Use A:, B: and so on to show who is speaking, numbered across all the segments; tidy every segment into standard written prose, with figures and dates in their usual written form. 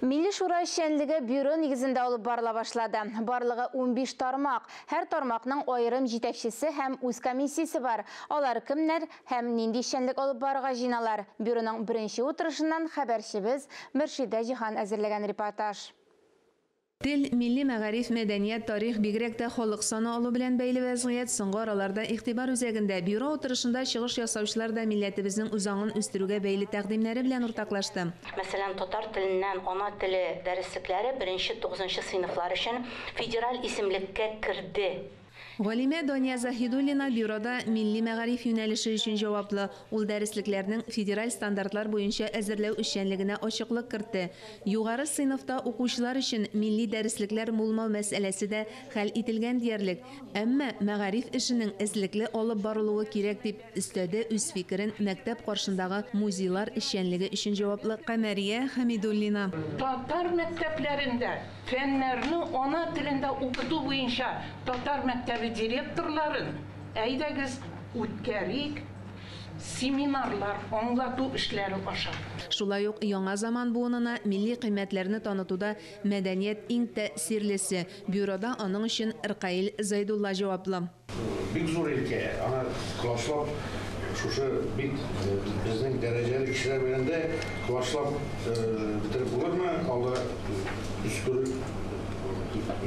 A: Милли шура эшчәнлеге бюро нигезендә алып барыла башлады. Барлыгы 15 тармак. Һәр тармакның аерым җитәкчесе һәм үз комиссиясе бар. Алар кемнәр һәм нинди эшчәнлек алып барырга җыеналар? Бюроның беренче утырышыннан хәбәрчебез Мөршидә Җиһан әзерләгән репортаж.
B: Тел, милли мәгариф, мәдәният, тарих, бигрәк тә халык саны алу белән бәйле вәзгыять соңгы араларда игътибар үзәгендә. Бюро утырышында чыгыш ясаучылар да милләтебезнең үзаңын үстерүгә бәйле тәкъдимнәре белән уртаклашты.
C: Мәсәлән, татар теленнән ана теле дәреслекләре беренче тугызынчы сыйныфлар өчен федераль исемлеккә керде.
B: Галимә Дания Заһидуллина бюрода милли мәгариф юнәлеше өчен җаваплы. Ул дәреслекләрнең федераль стандартлар буенча әзерләү эшчәнлегенә ачыклык кертте. Югары сыйныфта укучылар өчен милли дәреслекләр булмау мәсьәләсе дә хәл ителгән диярлек. Әмма мәгариф эшенең эзлекле алып барылуы кирәк, дип өстәде үз фикерен мәктәп каршындагы музейлар эшчәнлеге өчен җаваплы Камәрия Хәмидуллина.
D: Татар мәктәпләрендә Фәннәрне ана телендә укыту буенча татар мәктәбе директорларын, әйдәгез, үткәрик семинарлар, аңлату эшләре аша.
B: Шулай ук яңа заман буынына милли кыйммәтләрне танытуда мәдәният иң тәэсирлесе. Бюрода аның өчен Ркаил Зәйдулла җаваплы.
E: Бик зур өлкә, аны колачлап, шушы бик безнең дәрәҗәле кешеләр белән дә колачлап бетереп булырмы, алда үскерер,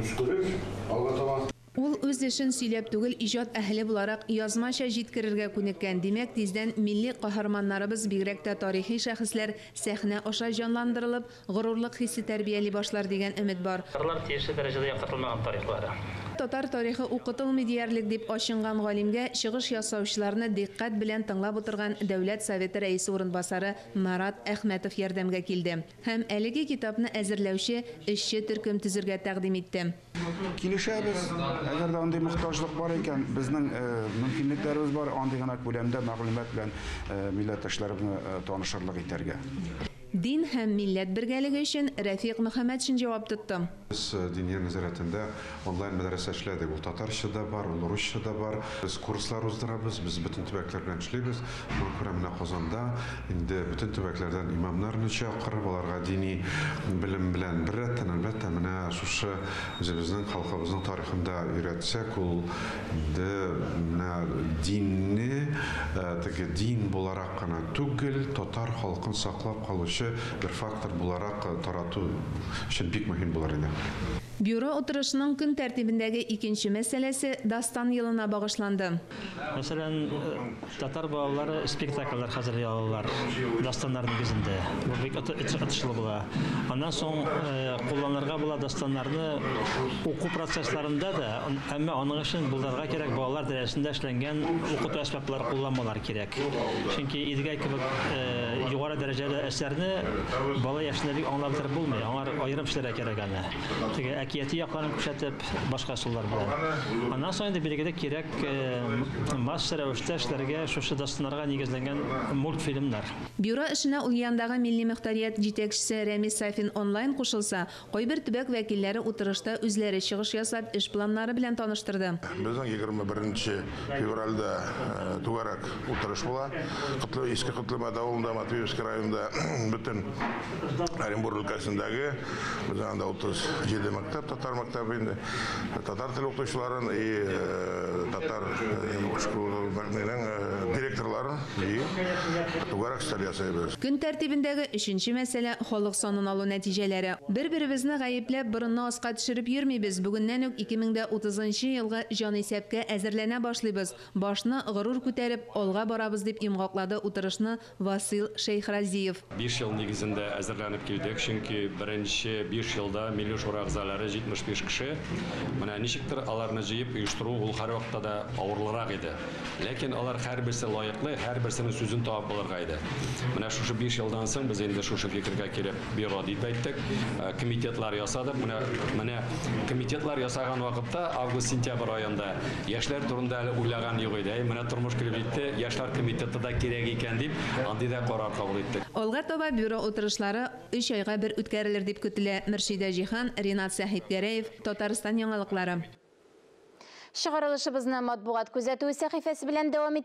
E: үскерер, алга таба.
B: Ул үз эшен сөйләп түгел, иҗат әһеле буларак язмача җиткерергә күнеккән. Димәк, тиздән милли каһарманнарыбыз, бигрәк тә тарихи шәхесләр сәхнә аша җанландырылып, Горурлык хисе тәрбияли башлар дигән өмет бар.
F: Татарлар тиешле дәрәҗәдә яктыртылмаган тарихлары.
B: Татар тарихы укытылмый диярлек, дип ачынган галимгә чыгыш ясаучыларны дикъкать белән тыңлап утырган Дәүләт Советы Рәисе урынбасары Марат Әхмәтов ярдәмгә килде һәм әлеге китапны әзерләүче эшче төркем төзергә тәкъдим итте.
G: Килешәбез, әгәр дә андый мохтаҗлык бар икән, безнең мөмкинлекләребез бар андый гына күләмдә мәгълүмат белән милләттәшләребезне танышырлык итәргә.
B: Дин һәм милләт бергәлеге өчен Рәфыйк Мөхәммәтшин җавап тотты.
H: Без Диния нәзарәтендә онлайн мәдрәсә эшләдек. Ул татарча да бар, ул русча да бар. Без курслар уздырабыз, без бөтен төбәкләр белән эшлибез. Шуңа күрә менә Казанда инде бөтен төбәкләрдән имамнарны чакырып, аларга дини белем белән беррәттән, әлбәттә, менә шушы үзебезнең халкыбызның тарихын да өйрәтсәк, ул инде менә динне теге дин буларак кына түгел, татар халкын саклап калучы бер фактор буларак тарату өчен бик мөһим булыр иде.
B: Бюро утырышының көн тәртибендәге икенче мәсьәләсе Дастан елына багышланды.
F: Мәсәлән, татар балалары спектакльләр хәзерли алалар дастаннар нигезендә. Бу бик отышлы була. Аннан соң кулланырга була дастаннарны уку процессларында да, әмма аның өчен булдырырга кирәк балалар дәрәҗәсендә эшләнгән укыту әсбаплары кулланмалар кирәк. Чөнки Идегәй кебек югары дәрәҗәле әсәрне бала яшендә бик аңлап бетереп булмый. Аңар аерым эшләргә кирәк аны. Теге әкияти якларын күрсәтеп, башка ысуллар белән. Аннан соң инде билгеле кирәк масса рәвештә эшләргә шушы дастаннарга нигезләнгән мультфильмнар.
B: Бюро эшенә Ульяндагы милли мөхтәрият җитәкчесе Рәмис Сафин онлайн кушылса, кайбер төбәк вәкилләре утырышта үзләре чыгыш ясап, эш планнары белән таныштырды.
I: Безнең 21 нче февральдә түгәрәк утырыш була. Котлы, Иске Котлымәт авылында, Матвеевский районында бөтен Оренбур өлкәсендәге безнең анда 37 мәктәп, татар мәктәбе инде. Татар теле укытучыларын и татар школаларының директорларын җыеп, түгәрәк өстәл ясыйбыз.
B: Көн тәртибендәге өченче мәсьәлә, халык санын алу нәтиҗәләре. Бер-беребезне гаепләп, борынны аска төшереп йөрмибез, бүгеннән үк 2030 нчы елгы җанисәпкә әзерләнә башлыйбыз, башны горур күтәреп, алга барабыз, дип йомгаклады утырышны Васыйл Шәйхразиев.
J: Биш ел нигезендә әзерләнеп килдек, чөнки беренче биш елда Милли Шура әгъзалары 75 кеше. Менә ничектер аларны җыеп оештыру ул һәрвакытта да авырлырак иде. Ләкин алар һәрберсе лаеклы, һәрберсенең сүзен табып булырга иде. Менә шушы биш елдан соң без инде шушы фикергә килеп бюро дип әйттек, комитетлар ясадык. Менә менә комитетлар ясаган вакытта август-сентябрь аенда яшьләр турында әле уйлаган юк иде. Әй, менә тормыш килеп җитте, яшьләр комитеты да кирәк икән дип, андый да карар кабул иттек.
B: Алга таба бюро утырышлары өч айга бер үткәрелер дип көтелә. Мөршидә Җиһан, Ринат Сәхипгәрәев, Татарстан яңалыклары.
A: Чыгарылышыбызны матбугат күзәтүе сәхифәсе белән дәвам итәбез.